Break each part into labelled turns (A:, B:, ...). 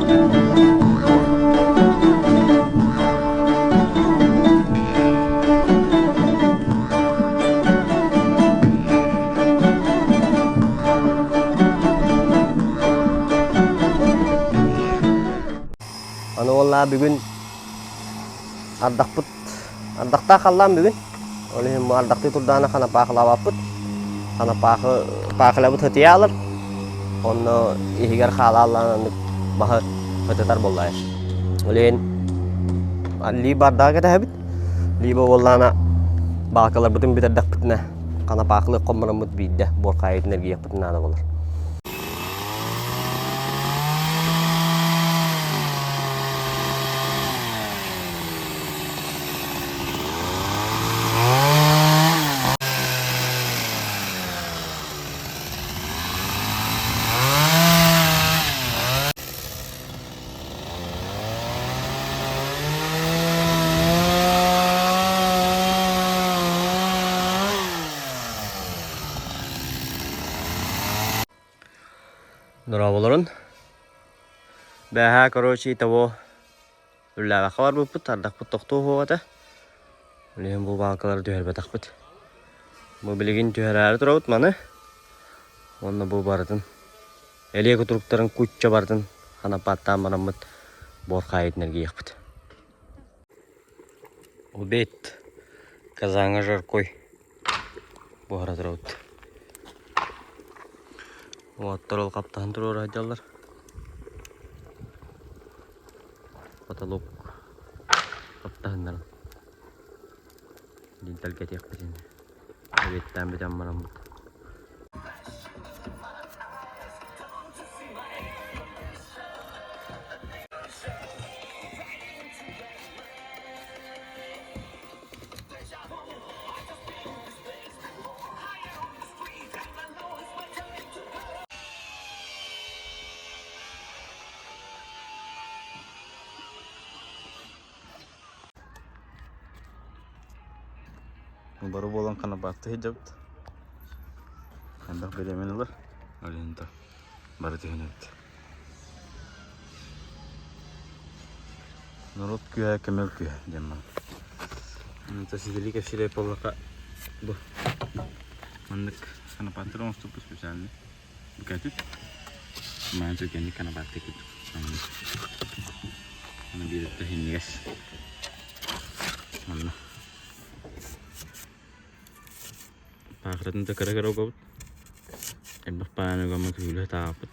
A: Аны уоллаа бүгүн ардахпыт ардахтаах халлаан бүгүн. Ол иһин бу ардахтыы турдаҕына ханапаахылаабаппыт. Ханапаахы паахылабыт ытыйаалар. Онно иһигэр хаалааллаан аннык маһы ытытар буоллаайа. Ол иһин либо ардаҕа кэтэһэбит, либо уоллаана баалкаларбытын бүтэрдэхпитинэ ханапаахылы хоммороммут биирдэ буор хаайытын эргийиэхпитин наада буолар. Дорооболорун. Бээһээ, короче, итого Үллээбэххэ барбыппыт, ардахпыт тохтуо суох этэ. Билигин бу баалкалары түһэрбэтэхпит. Бу билигин түһэрээри турабыт маны. Уонна бу барытын элиэ кутуруктарын кучча барытын ханапааттаан бараммыт буор хаайытын эргийиэхпит. Обед. Казаҥа жаркой. Буһара турабыт. Уоттар ол хаптаһын туруора сылдьаллар. Потолок хаптаһыннарын диэн тэлгэтиэхпитин эбиэттээн бүтэн бараммыт.
B: Бары буолан ханабаатты сылдьабыт. Элбэх бириэмэни ылар. Ол иһин да бары түһүнэбит. Норуот күүһэ көмөл күүһэ диэн баар. Онто сиһилии кэпсиирэй буоллахха бу маннык ханапааттар оҥостубут специальный букетит. Маан түргэнник ханапаатты курдук. Аны биир өттө иһинньигэс. Манна Паахыратын да кыра-кыра угабыт. Элбэх пааны угаммыт күлэ тааппыт.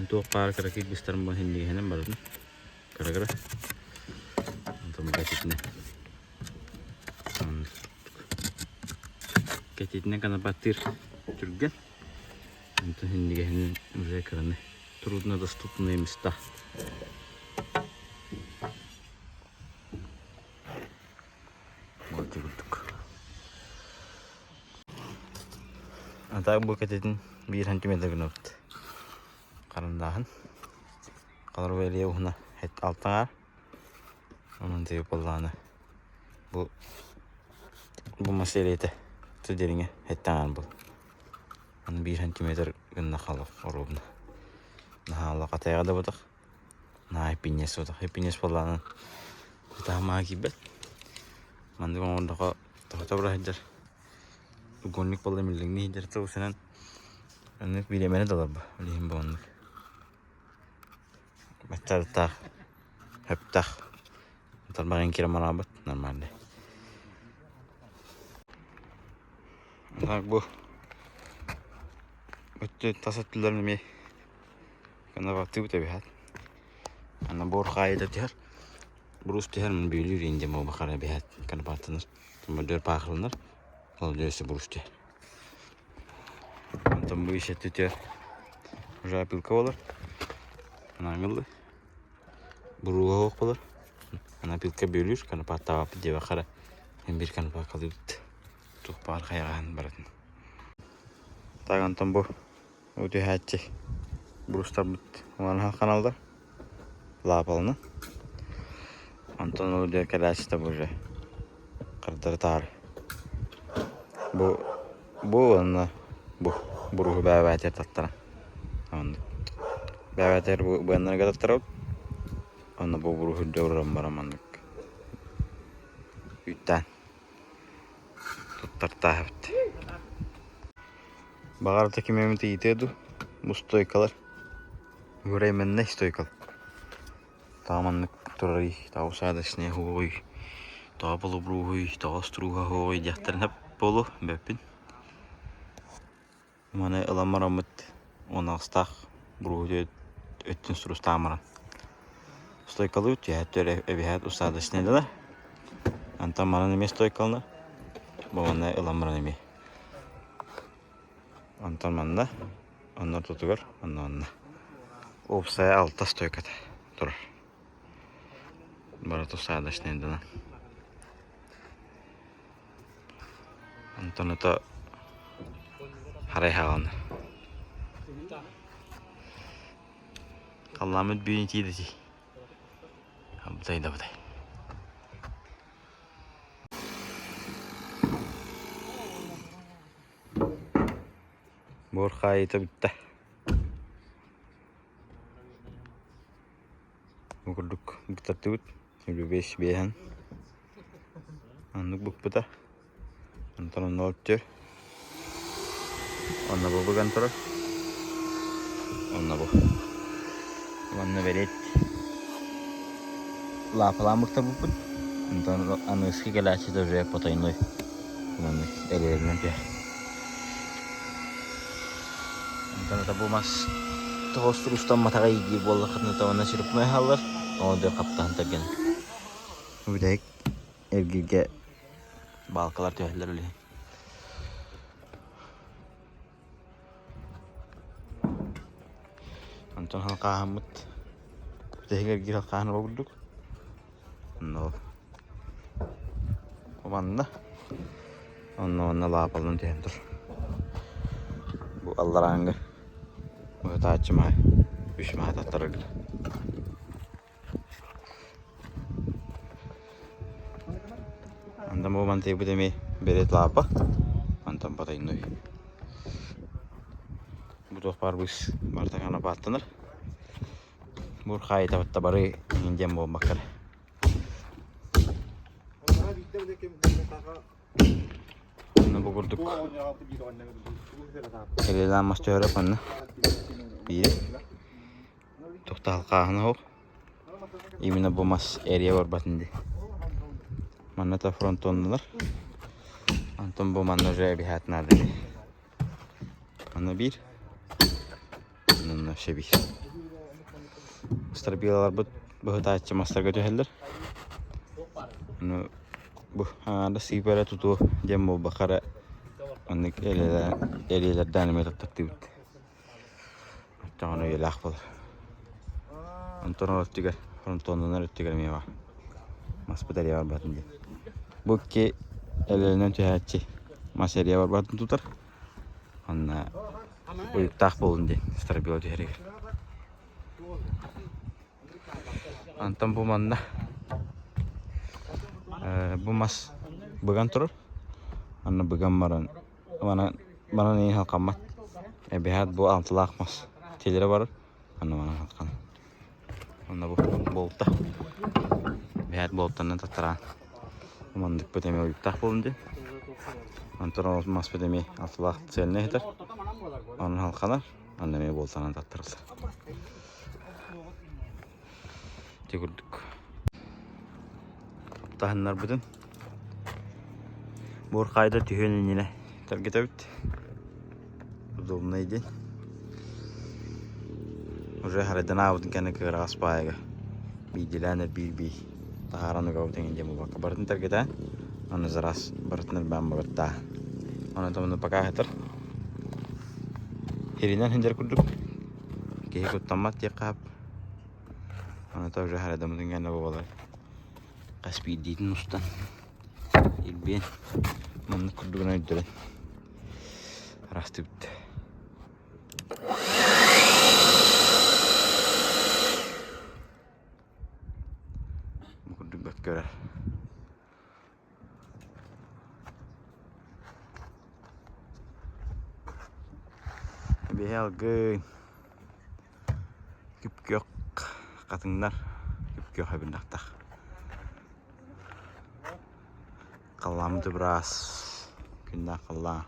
B: Туох баар кыракый быстарым бу иһинньигэһинэн барытын. Кыра-кыра. Онтон кэтитинэ. Кэтитинэ конопаттыыр түргэн. Онтон иһинньигэһинэн уже кыраны труднодоступные места. Ити курдук. А так бу кэтитин биир сантиметр гынабыт. Харандааһын. Халар элиэ уһуна алтаҥаар. Онон тыйы буоллаҕына бу бу мас элиэтэ дириҥэ эттэҥаар был. Аны биир сантиметр гынна халар оруобуна. Наһаа хатайга да бутах. Наһаа эппинньэс суотах. Эппинньэс буоллаҕына ытаһымаҕа киирбэт. Маннык оҥордоххо тоһута бара сылдьар. Угольник буолла миллиҥнии сылдьар тыл Оннук бириэмэни да ыларба. Ол иһин бу оннук. Баччарыттаах, сөптөөх. Тарбаҕын киирэн мараабыт нормальный. Так бу өттү тас өттүлэрин эмиэ Конобаттыыбыт эбиһээт. Аны буор хаайыта түһэр. Брус түһэр, мин бүөлүүр индем ол бахара эбиһээт конобаттанар. Модер паахыланар. Ол өссө брус түһэр. Онтон бу ишетти түһэр. Уже опилка болар. Анаангылы. Бурууга суох болар. Аны опилка бүөлүүр, конопаттаабаппыт диэбэххэ эрэ. Мин биир конопакалыыбыт. Туох баар хайаҕаһын барытын. Так онтон бу Уу түһээччи брустарбыт уонна ханаллар лаапалана. Онтон ол диэки кэлээччитэ бу уже хардары таары. Бу бу уонна бу буруһу бэйэ-бэйэтигэр таттаран. Оннук. Бэйэбитигэр быаннарга таттарабыт. Онно бу буруһурда уран баран маннык үүттээн туттартааһыбыт. Баҕар да ким эмит ыйытыа дуу, бу стойкалар. Временнай стойкалар. Тоҕо маннык турарый, тоҕо усадочнай оһуоҕуй, тоҕо полубруһуй, тоҕо остурууһа оһуоҕуй диэхтэрин сөп буолуо, билбэппин. Маны ылан бараммыт 18-таах буруһу өттүн сурустаан баран стойкалыы түһээт эбиһээт усадочнайдылар. Онтон манан эмиэ стойкалана, бу манна ылан баран эмиэ. Онтон манна, онно ортотугар, онно онно. Уопсайа алта стойката турар. Барыта усадочнайданан. Онтон ото харай хаална. Халлааммыт бүгүн итии да итии. Абытай да абытай. Буор хаайыыта бүттэ. Бу курдук быктартыбыт. Үлүбүөс биэһэн. Оннук быкпыта. Онтон онно өттүөр. Онно бу быган турар. Онно бу. Уонна бэлиэт лаапалаан быктарбыппыт. Онтон аныгыскы кэлээччитэ уже потайной. Маннык элиэринэн түһэр. Онтон ата бу мас тоҕус устамматаҕа диир буоллаххытына уонна черепной хааллар, оҕо дьон хаптаһын тэргэн. Бүтэһик эргииргэ баалкалар түһэллэр үлэһин. Онтон халхааһыммыт бүтэһик эргиир халхааһын курдук. Онно манна онно манна лаапалынан түһэн тур. Бу алларааҥҥы быһытааччы маһы үс маһы таттарар. Онтон бу мантыйбыт эмиэ бэрэт лаапа, онтон потайной. Бу туох баар быыс барыта ханапааттанар. Бурхаайытабытта бары иҥин диэн буолбакка эрэ. Онно бу курдук Элэлээн мас түһэрэ манна биири Туохта халхааһына ол именно бу мас эрийэ барбатын дии. Манна та фронтоннулар. Онтон бу манна уже эбиһээт наада дии. Манна биир. Манна вообще биир. Стробилаларбыт быһытааччы мастарга түһэллэр. Ну бу аҥаардас сыып эрэ тутуо диэн буолбакка эрэ маннык элиэлэрдээн эмиэ таттартыыбыт. Оччоҕуна үйэлээх буолар. Онтон ол өттүгэр, фронтоннанар өттүгэр эмиэ баар. Маспыт эрийэ барбатын диэн. Бу икки элэлэнэн түһээччи мас эрийэ барбатын тутар. Онно уйуктаах буолун диэн стробила түһэригэр. Онтон бу манна бу мас быган турар. Онно быган баран Манан манан иһин халхаммат. Эбиһээт бу алтылаах мас тилирэ барар. Аны манан халхан. Онно бу буолта. Эбиһээт буолтанан таттараан. Маннык эмиэ уйуктаах буолун диэн. Онтон ол маспыт эмиэ алтылаах цельнай иһитэр. Онон халханар. Онно эмиэ буолтанан таттарыллар. Ити курдук. Таһыннарбытын буурхаайда түһүөн иннинэ таргытабыт. Удобнай диэн. Уже харайдан аабытын кэннэ кыараҕас баайга биирдилээн эрбиир-бии таһааран угабыт эҥин диэн буолбакка барытын таргытаан аны зараз барытын эрбээн бабыттаа. Онон томуну пока аһатар. Хиринэн сылдьар курдук киһи куттаммат диэххэ сөп. Аны тоже харадаммытын кэннэ буолар. Хас биирдиитин устан илбиэн маннык курдугунан өйдөрөн арастыбыт. Бу курдук бэрт көрөр. Биһи алгыҥ. Күп-күөх хатыҥнар, күп-күөх эбиннэхтэх. Халлааммыт быраас, күннээх халлаан.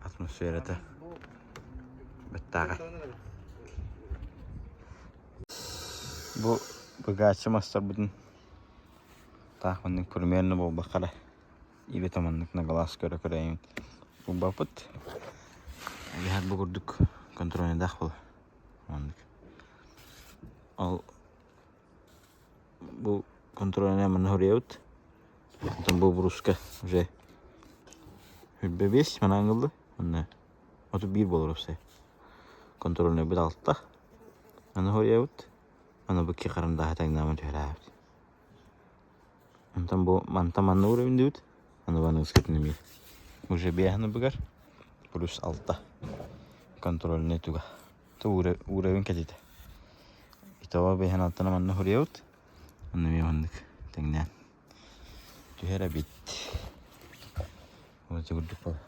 B: Атмосферата бэттээҕэ. Бу быгааччы мастарбытын таах маннык примерно буолбакка эрэ Ибэтэ маннык нагалаас көрө-көрө эҥин булбаппыт. Эбэһээт бу курдук контрольдаах буолар. Маннык. Ол бу контрольнай манна суруйабыт. Оттон бу бруска уже 25 манан ылла. Онно 31 буолар уопсай. Контрольнайбыт алта. Аны суруйабыт. Аны бу икки харандааһы таҥнаамын түһэрээбит. Онтон бу мантан манна уровеньдыбыт, аны баныыскытын эмиэ уже биэһин быгар плюс алта контрольнай туга уровень кэтитэ. Итого биэһин алтаны манна суруйабыт, онно эмиэ маннык тэҥнээн түһэр эбит. Вот курдук буолар.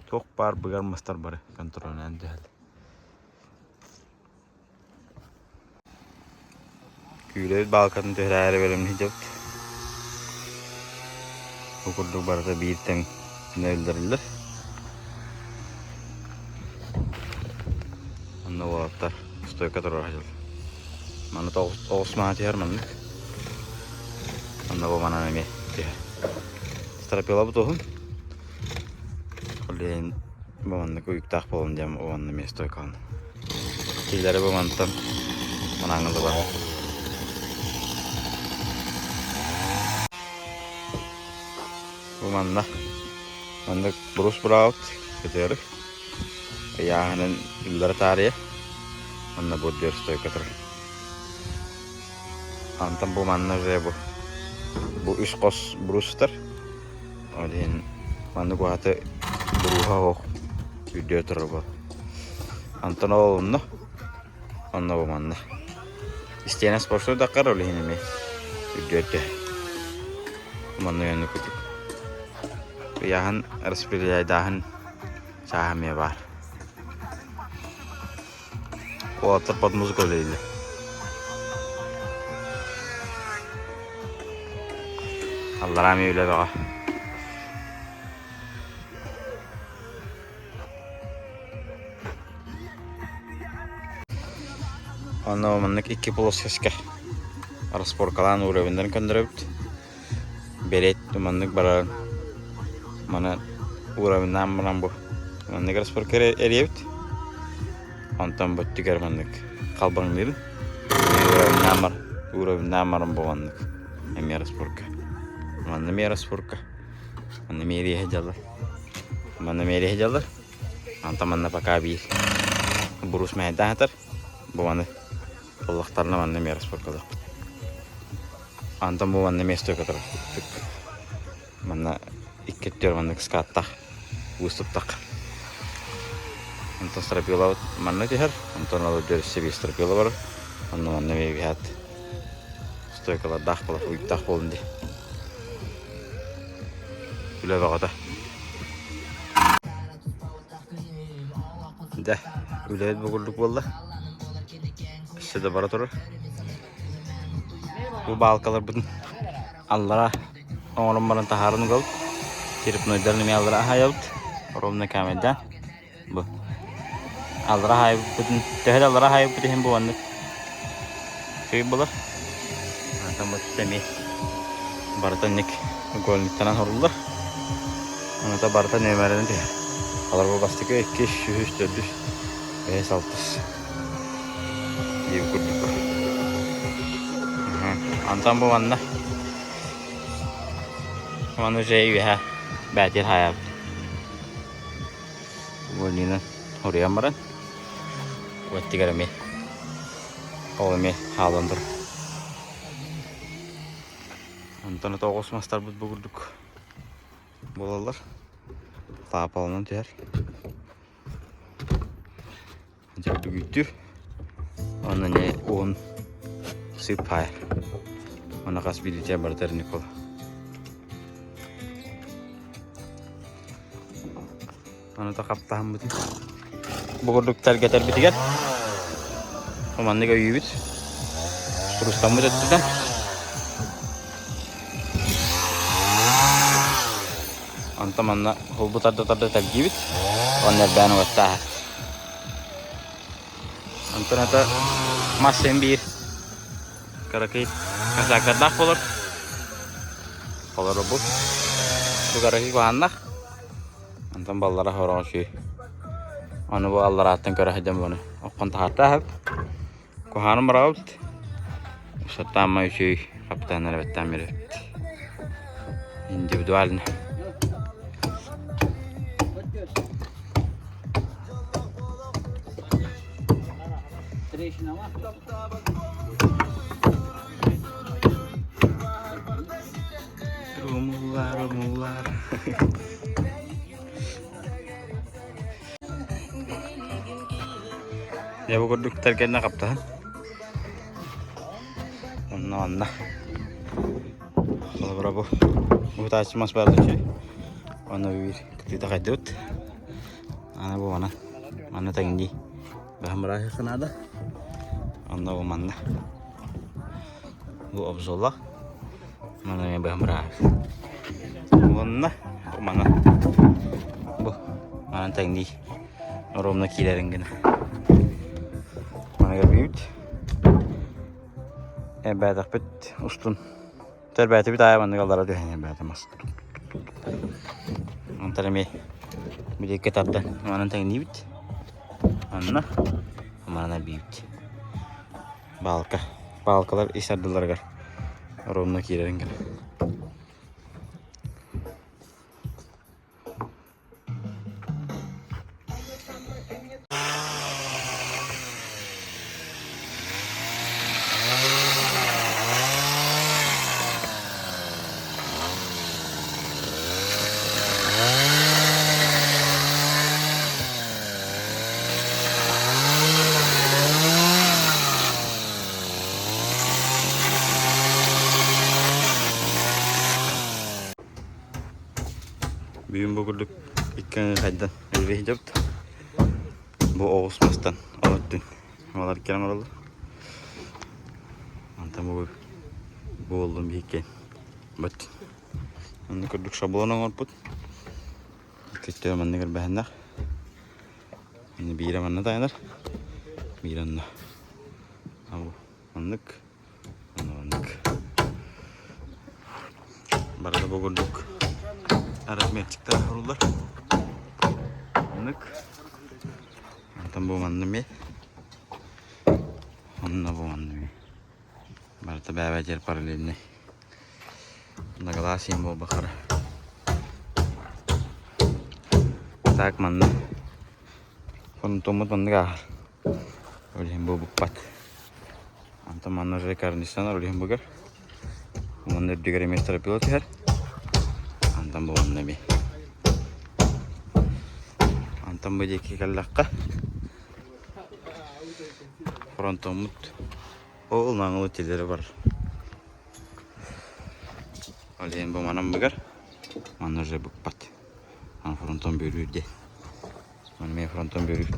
B: Туох баар быгар мастар бары контрольнаан түһэллэр. Күүлэбит баалкатын түһэрээри бэлэмнии сылдьабыт. Бу курдук барыта биир тэҥ гына үллэриллэр. Онно уолаттар стойка туруора сылдьаллар. Манна оҕус маһа түһэр маннык. Онно бу манан эмиэ түһэр. Стропилабыт уһун. Блин, бу маннык уйуктаах буолан диэн уонна эмиэ стойкаланна. Киилэри бу мантан манаҥылыбар. Бу манна маннык брус быраабыт көтөөрү ыйааһынын үллэрэ таарыйа манна бордюр стойка турар. Антон бу манна уже бу бу үс хос брустар. Ол иһин маннык уһаты бурууһа оһох үрдүө турар буол. Антон ол онно, онно бу манна. Истиэнэ спортсуй даккар ол иһин эмиэ үрдүө түһэр. Манна уйаннык курдук. Ыйааһын распределяйдааһын чааһа эмиэ баар. Уолаттар под музыку үлэлииллэр. Аллараа эмиэ үлэ бөҕө. Онно маннык икки плоскоска распоркалаан уровеннарын көннөрөбүт. Бэрэт маннык баран маны уровеннаан баран бу маннык распорка эрийэбит. Онтон бу өттүгэр маннык халбаҥныырын. Уровеннаан бар уровеннаан баран бу маннык эмиэ распорка. Манна эмиэ распорка. Манна эмиэ эрийэ сылдьаллар. Манна эмиэ эрийэ сылдьаллар. Онтон манна пока биир брус мэһэйдээн сытар. Бу маны Ыллахтарына манна эмиэ распоркалыахпыт. Антон бу манна эмиэ стойка турар. Манна икки өттүгэр маннык скаттаах выступтах. Онтон стропилабыт манна түһэр, онтон ол өттүгэр өссө биир стропила барар. Онно манна эмиэ биһээт стойкалардаах буолар, уйуктаах буолун дии. Үлэ бөҕөтө. Дьэ, үлэбит бу курдук буолла. Өссө да бара турар. Бу баалкаларбытын аллара оҥорон баран таһааран угабыт. Черепнойдарын эмиэ аллара аһайабыт. Ровно камерда. Бу. Аллара аһайбыппытын, төһө да аллара аһайбыппыт иһин бу маннык үчүгэй буолар. Антон бу эмиэ барыта инник угольниктанан хоруллар. Ону барыта нүөмэринэн түһэр. Олор бу бастакы, иккис, үһүс, төрдүс, бэһис, алтыс диир курдук. Антон бу манна Маны уже үөһэ бээтир хаайабыт. Угольнигынан хоруйан баран өттүгэр эмиэ ол эмиэ хаалан турар. Онтон ото оҕус мастарбыт бу курдук буолаллар. Таапаланан түһэр. Дьэ Онно не уон сыппай. Онно хас биирдиитэ барыта Никола. Аны та хаптаһаммытын. Бу курдук тэлгэтэрбитигэр маннык өйүүбүт. Турустаммыт өттүнэн. Онтон манна холбу тарда-тарда тэлгиибит. Уонна эрбээн уоттааһар. Онтон это мас син биир кыракый косяктардаах буолар. Олору бу. Бу кыракый куһааннах. Онтон баллара хороҕо үчүгэй. Ону бу алларааттан көрө сылдьан буону оххон таһаартааһыт. Куһаанын быраҕабыт. Саттаама үчүгэй капитаннар эбэттаан биэрэбит. Индивидуально. Румулар, румулар. Дьэ бу курдук тэргэннэ хаптаһын. Онно онно. Холобура бу утааччы мас баар үчүгэй. Онно биир кытыыта хайдыбыт. Аны бу манан. Манна тэҥнии. Баһымыраахыахха наада. Онно бу манна. Бу обзоллах. Манна эмиэ баһымыраах. Уонна бу манан. Бу манан тэҥнии. Ровно киирэрин гына. Маныга бүүт. Эрбээтэхпит устун. Тэрбээтибит аайы маннык аллара түһэн эрбээтэ мас. Онтон эмиэ билиэккэ тардан манан тэҥниибит. Онно манан эрбиибит. Баалка. Баалкалар ис ардыларыгар ровно киирэрин гына. Бүгүн бу курдук икки аҥы хайдан үлэлии сылдьабыт. Бу оҕус мастан ол өттүн малар кэлэн олороллор. Онтон бу бу буоллун биһикки быт. Онно курдук шаблон оҥорбут. Икки маннык эрбэһиннэх. Ини биирэ манна тайанар, биирэ онно. Оннук Оннук. Барыта бу курдук размерчиктар оҥоруллар. Оннук. Онтон бу манна эмиэ. Онно бу манна эмиэ. Барыта бэйэ-бэйэтигэр параллельнай. Многогласием буолбахара. Так манна. Фронтоммут маннык ааһар. Ол иһин бу букпат. Онтон манна уже кондиционер ол иһин быгар. Уонна үрдүгэр эмиэ стропила түһэр. Онтон бу манна эмиэ. Онтон бу диэки кэллэххэ фронтоммут ол наҥылы тилэри бар. Ол иһин бу манан быгар. Манна уже букпат. Аны фронтон бөрүүр диэн. Маны эмиэ фронтон бөрүүр.